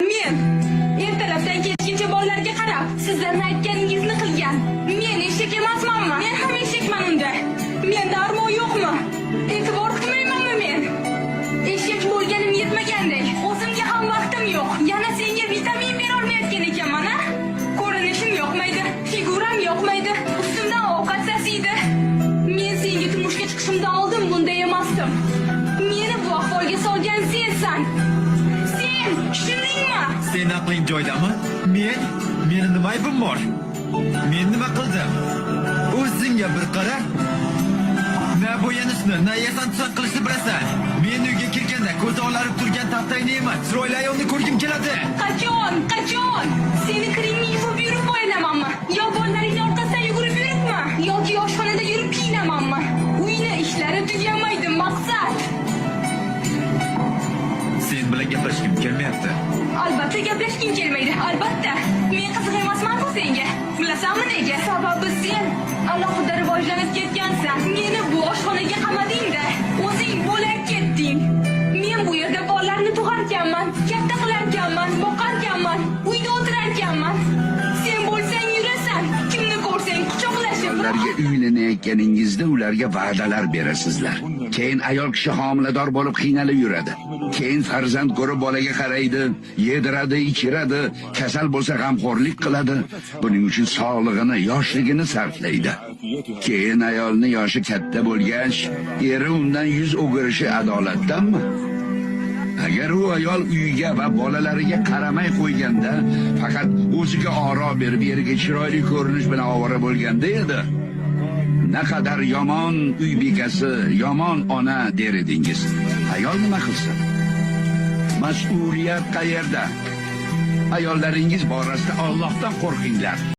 Men ertalabdan kechgacha bolalarga qarab, sizlarni aytganingizni qilgan. Men eshak emasmanmi? Men ham eshakman unda. Menda armon yo'qmi? E'tibor kutmaymanmi men? Eshak bo'lganim yetmagandek, o'zimga ham vaqtim yo'q. Yana senga vitamin bera olmayotgan ekanman, a? Ko'rinishim yoqmaydi, figuram yoqmaydi, ustimdan ovqat sasiydi. Men senga turmushga chiqishimdan oldin bunday emasdim. Meni bu ahvolga solgan sensan. Sen, tushundingmi? Sen aqling joyidami? Men? Meni nima aybim bor? Men nima qildim? O'zingga bir qara. Na bo'yanishni, na yasan-tusan qilishni bilasan. Men uyga kirganda ko'zi olarib turgan taftayni emas, chiroyli ayolni ko'rgim keladi. Qachon? Qachon? Seni kiringni yuvib yurib bo'yanamanmi? Yo bolalaringni orqasidan yugurib yuribmi? Yoki oshxonada yurib kiyinamanmi? Uyni ishlari tugamaydi, Maqsad. Sen bilan gaplashgim kelmayapti. Albatta gaplashgim kelmaydi, albatta. Men qiziq emasman-ku senga. Bilasanmi nega? Sababi sen alohida rivojlanib ketgansan. Meni bu oshxonaga qamading-da, o'zing bo'lak ketding. Men bu yerda bolalarni tug'arkanman, katta qilarkanman, boqarkanman, uyda o'tirarkanman. Sen bo'lsang yurasan, kimni ko'rsang quchoqlashib. Ularga uylanayotganingizda ularga va'dalar berasizlar. Keyin ayol kishi homilador bo'lib qiynalib yuradi. Keyin farzand ko'rib bolaga qaraydi, yediradi, ichiradi, kasal bo'lsa g'amxo'rlik qiladi. Buning uchun sog'lig'ini, yoshligini sarflaydi. Keyin ayolni yoshi katta bo'lgach, eri undan yuz o'girishi adolatdanmi? Agar u ayol uyiga va bolalariga qaramay qo'yganda, faqat o'ziga oro berib, eriga chiroyli ko'rinish bilan ovora bo'lganda edi, naqadar yomon uy bekasi, yomon ona der edingiz. Ayol nima qilsin? Mas'uliyat qayerda? Ayollaringiz borasida Allohdan qo'rqinglar.